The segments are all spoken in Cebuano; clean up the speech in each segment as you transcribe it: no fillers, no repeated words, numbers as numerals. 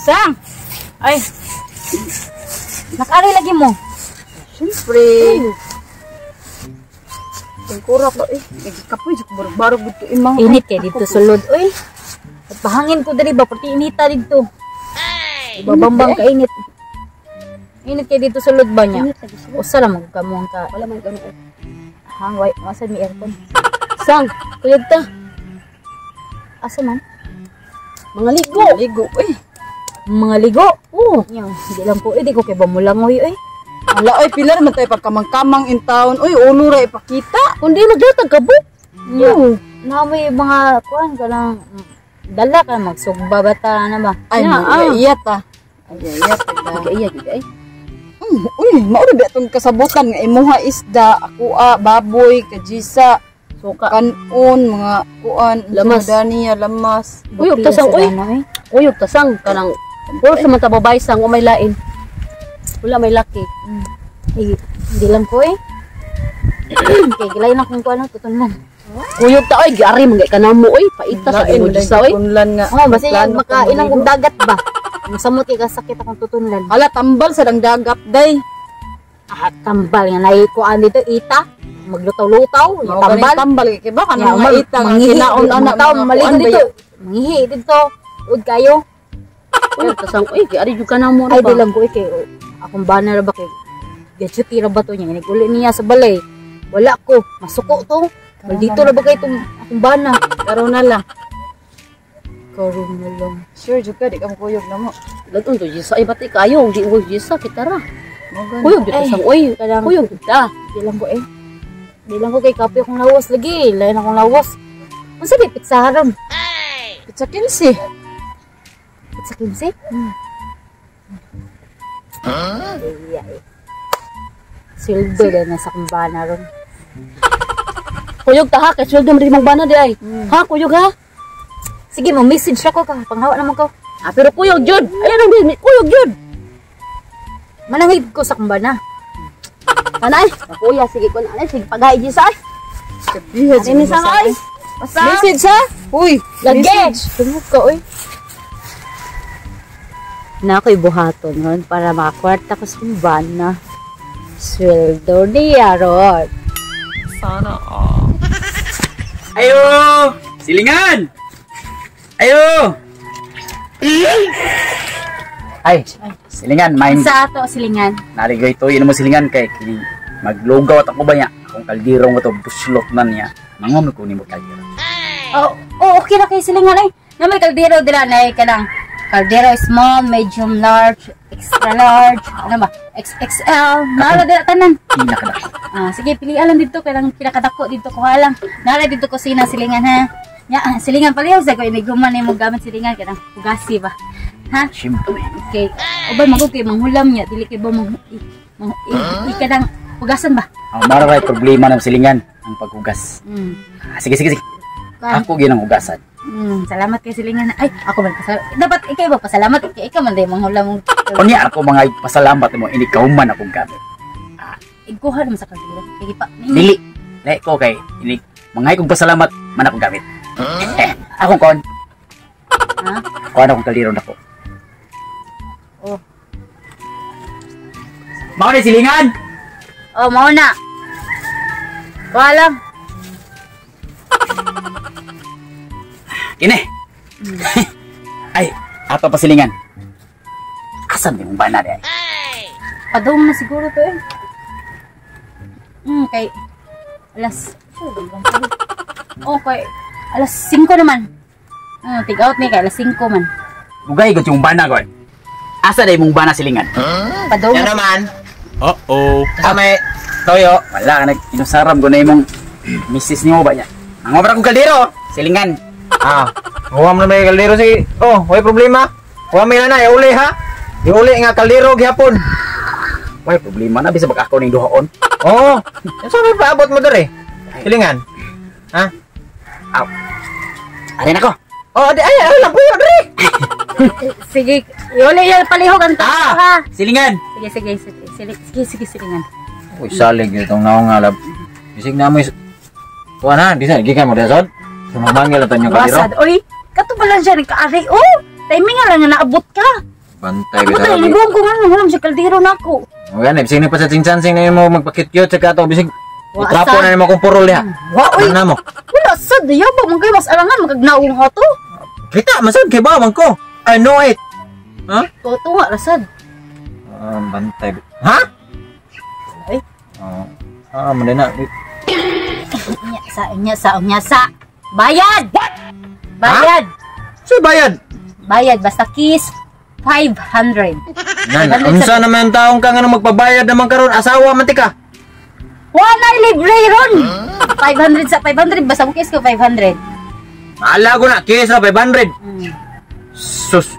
Sang! Ay. Nakaari lagi mo. Siyempre. Tungkura ko eh. Nagkapoy, barog-barog dito imang. Init kay dito sulod. Uy. At pahangin ko diri ba pati inita dito. Babambang ka init. Init kay dito sulod ba niya? Usa lang magkamuang ka. Wala man ganun. Hang way, masa may aircon. Sang, Kuyog ta. Asa man? Mga ligo. Ligo eh. Mga ligo. Oo. Nya, hindi lang ko, eh, di ko kay bamulangoy eh. Ala oy, pila naman tayo pagkamang-kamang in town. Uy, ulo ra ipakita. Kundi maglatag ka bu. Nya, na may mga kuan ka lang dala ka magsugba bata na ba? Ay, Ya, ah. iya ta. Ay, iya ta. Iya gid ay. Uy, mao ra ba itong kasabutan nga imuha isda, akuа, baboy, kajisa, Suka. kanon, mga kuan, Lamas. Daniya, lamas. Kuyog ta sang uy. Kuyog ta sang kanang puro sa mga babay sang wa may lain. Wala may laki. Hindi lang ko eh. Kay gilay na kung kuan tutunlan. Kuyog ta oy, giari man ka namo oy, paita sa Lain, imo sa oy. Kunlan nga. Oh, basta Plano yan makainang kong kong dagat ba. Masamot kay kasakit akong tutunlan. Ala, tambal sa dang dagat, day. Ah, tambal nga nay kuan dito ita. Maglutaw-lutaw, Mao yung tambal. ganing tambal kay ba kanang Ya, mga ita nga manghihi, kinaon ana mga tao, mga maligo kuan ba dito. yun? Manghihi dito. Ud kayo. Kuyog ta sang oy, giari jud ka namo Ay, ra di ba. lang ko eh, kay akong banner ba kay gachuti ra ba to niya. Iniguli niya sa balay. Wala ko, masuko to. Well, dito ra ba kay itong akong bana. Karon na lang. Karon na lang. Sure jud ka di ka makuyog na mo. Laton to jisa ay bati kayo, di mo jisa kita ra. Mao gani. Kuyog jud ta sang oy, Kanang- kuyog jud ta. Di lang ko eh. Di lang ko kay kape akong lawas lagi. Lain akong lawas. Unsa di pizza ron? Pizza 15. Pizza 15? Huh? Iya eh. Sweldo na sa kumbana ron. Kuyog ta ha, kay sweldo man mong bana di ay. Ha, kuyog ha. Sige mo message ako ka. Panghawa naman ko. Ah, pero kuyog jud. Ayan ang kuyog jud. Manangib ko sa kumbana. Kanay, kuya sige ko na sige paghay jisa ay. Kabiha Ani ni sang ay. Basta Message ha? Uy, Lagi. message. Tungod ka oy. Na ako'y buhaton ron para makakwarta ko sa kumbana. Sweldo niya ron. Ayo! Silingan! Ayo! Ay, silingan, main Sa ato silingan. naligoy to, yun mo silingan kay kini maglugaw at ako ba niya? Akong kaldero nga to, buslot na niya. Mangom ko nimo kaldero. Oh, oh, okay ra kay silingan ay. Na may kaldero dira na kanang kaldero small, medium, large, extra large, ano ba? XXL, naara dira tanan. Pinakadako. Ah, sige, pilian lang dito kay lang pinakadako dito ko lang. Naara dito kusina silingan ha. Nya, ah, silingan paliw sa ko iniguman nimo gamit silingan kanang hugasi ba. Ha? Siyempre. Okay. Ubay magud kay manghulam niya, dili kay ba mang, mang i, kanang hugasan ba? Ang mara kay problema ng silingan, ang paghugas. Ah, sige, sige, sige. Kuan. Ako ginang hugasan. Salamat kay silingan. Ay, ako man pasalamat. Dapat ikaw ba pasalamat? Ikaw, ikaw man day manghulam mong Unya ako mga pasalamat mo, ini kauman akong gamit. Iguha naman sa kaldero. Kay pa. Dili. Lahi ko kay ini mga kong pasalamat man akong gamit. Eh, akong kon. Ha? Kuan akong kaldero nako. Oh. Mao ni silingan. Oh, mao na. Kuha lang. Kini. Ay, ato pa silingan. Asan di mong bana di ay? Padung na siguro to eh. Kay alas Oh, kay alas 5 naman. Take out ni kay alas 5 man. Bugay gud yung bana kon. Asa day mong bana silingan? Padung Yan na. naman. Uh-oh. Sa may toyo. Wala ka nag inusaram ko na imong misis nimo ba niya. Ang obra kong kaldero, silingan. Ah, huwag mo na may kaldero sige. Oh, way problema. Huwag may na iuli ha. Iuli nga kaldero gihapon. Way problema na bisa bag ako ning duhaon. Oo. Unsa may paabot mo dere? Silingan. Ha? Aw. Arin ako. Oh, di ay ay lang puyo dere. Sige, iuli yan palihog ang tao ha. Silingan. Sige, sige, sige, sige, sige, sige, silingan. Uy, salig itong naong nga lab. Bisig na mo kuan ha, di sa gikan mo desod. Sumamangil ang tanyong kaldero. Wasad, oy, kato ba lang siya nagkaari? Oh, timing nga lang nga naabot ka. Bantay Ako bitaw. tayo libong ko nga wala man siya kaldero nako. O yan, bisig ni pa sa ching-chansing na mo magpakit-cute sa kato bisig. Wa, Itrapo sa- na nimo akong purol diha. Wa oy. Ano na mo? Wala sad yaw ba man kay mas alangan magagnaong ha to. Kita masad kay ba man ko. I know it. Ha? Tuwa ra sad. Bantay. Ha? Ay. Oh. Ah, man na. Nya sa nya sa nya sa. Bayad. Bayad. Sa bayad. Bayad basta kiss 500. Nan, unsa naman taong ka nga nung magpabayad naman karon asawa man ti ka? Wala libre ron. 500 sa 500 basta mo kiss ko 500. Maala ko na kiss ra 500. Sus.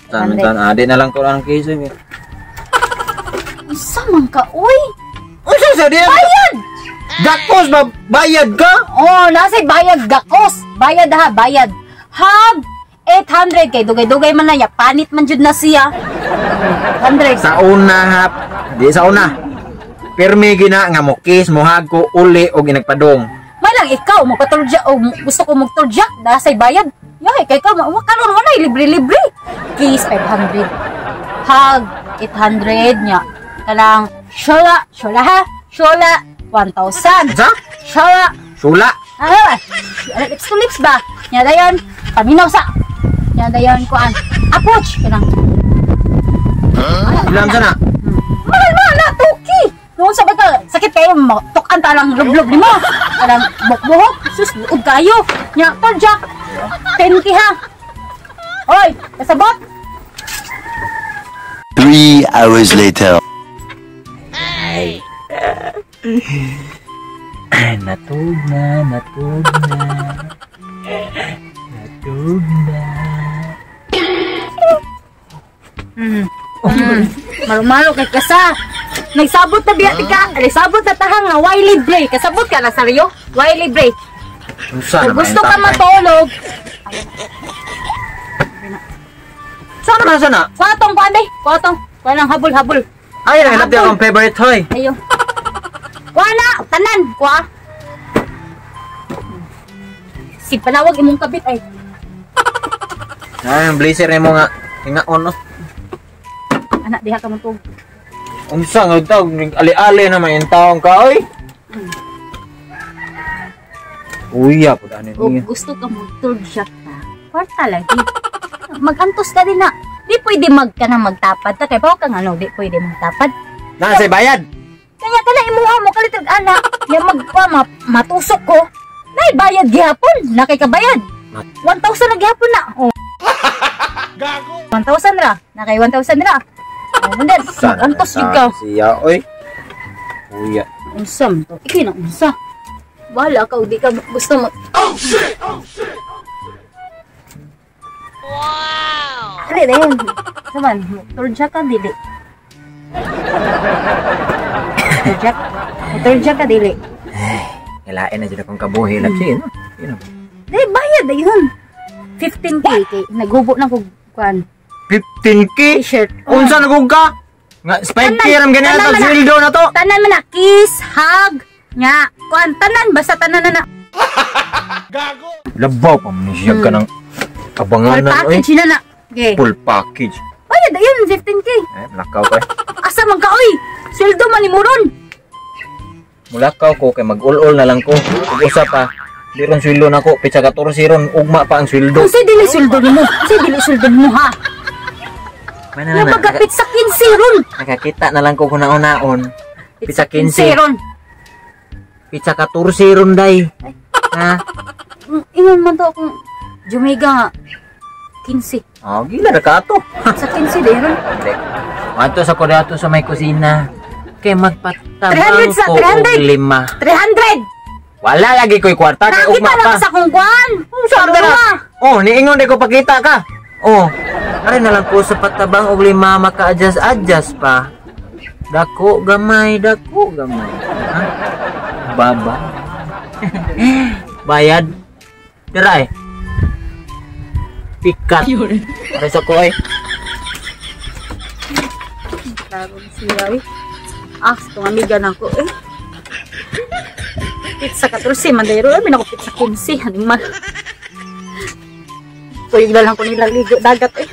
Tan 500. tan adi na lang ko ang kiss. Eh. Unsa man ka oy? Unsa sa diyan? Bayad. Gakos ba bayad ka? Oh, nasa bayad gakos. Bayad ha, bayad. Hag 800 kay dugay-dugay man na ya, panit man jud na siya. 800. Sa una hap, di sa una. Pirmi gina nga mo kiss mo hag ko uli og inagpadong. May lang ikaw magpatulja o gusto ko magtulja dasay bayad. Yay, kay ka wa karon wala libre-libre. Kiss 500. Hag 800 nya. Kanang shola, shola ha. Shola 1,000. Sa? Shola. Sula. Ah, lips to lips ba? Nya dayon, paminaw sa. Nya dayon kuan. Approach kanang. Ilam sana. Mahal mahal na tuki. Noon sa ka sakit kayo tukan ta lang lublob nimo. Kanang bukbuhok, sus buod kayo. Nya tol Jack. 10K ha. Oy, kasabot. 3 hours later. Natug na, natug na. Natug na. Marumaro kay kasa. Nagsabot na biya ka. Nagsabot na tahang nga why libre. Kasabot ka na saryo. Why libre? Unsa Kung naman gusto ka yung tatay? matulog, Sana na sana. kuha tong kuan day. Kuha tong. Kuha ng habol-habol. Ay, nahanap din akong favorite toy. Ayo. Kuha na, tanan, kuha. Si panawag imong kabit ay. Ay, ang blazer nimo nga hingaon no. Anak diha ka mo tug. Unsa nga tawag ali-ali naman yung taong ka oy. Uya pud ani Kung niya. gusto ka mag-turjak ka, kwarta lagi. Magantos ka din na. Di pwede mag ka na magtapad ta kay pa kang ano, di pwede magtapad. Na say bayad. Kanya kana imuha mo kalit og ana, ya magpa matusok ko. Nay bayad gihapon, na kay kabayad. 1,000 na gihapon na. Oh. Gago. 1,000 ra, na kay 1,000 ra. Oh, mundan, magantos jud ka. Siya oy. Uya. Unsa man to? Ikay na unsa. Bahala ka, di ka gusto mo. Oh shit! Oh shit! Wow! Dili din. Saman, turja ka dili. Turja. Turja ka dili. Ilain na jud akong kabuhi lap siya no. Yun. Di bayad ayun. 15K kay naghubo na kog kuan 15K. T-shirt. Unsa na kog ka? Nga 5K ram ganyan Tanan to man na. sweldo na to. Tanan man na kiss, hug, nya, kuan tanan basta tanan na na. Labaw pa man siya ka ng Full abanganan oy. package na na. Okay. Full package. Bayad ayun 15K. Eh, lakaw ka. Asa man ka oy? Sweldo man ni mo ron. Mulakaw ko kay mag-ul-ul na lang ko. Ug usa pa, di ron sweldo nako, pitsa 14 ron ugma pa ang sweldo. Unsay dili sweldo nimo? Unsay dili sweldo nimo ha? May na Yung magkapit sa 15 ron. Nakakita na lang ko kung naon-naon. Pitsa 15. ron. Pitsa 14 ron day. Ha? Ingon man to akong Jumiga nga 15. Oh, gila na ka ato. Sa 15 di ron. Ato sa kodato sa may kusina. Kay magpatabang 300 sa ko og 300. lima. 300. Wala lagi ko'y kwarta kay Nakita ugma lang pa. sa akong kuan. Saan ka na? Oh, niingon di ko pakita ka. Oh, are na lang ko sa patabang og lima maka-adjust-adjust pa. Dako gamay, dako gamay. Ha? Baba. Bayad. Tira eh. Pikat. Are sa ko eh. Tarong siya eh. Ah, sa itong amiga na ko eh. Pizza 14, mandayro. Ay, may nako pizza 15. Animal. Tuyog na lang ko nila ligo dagat eh.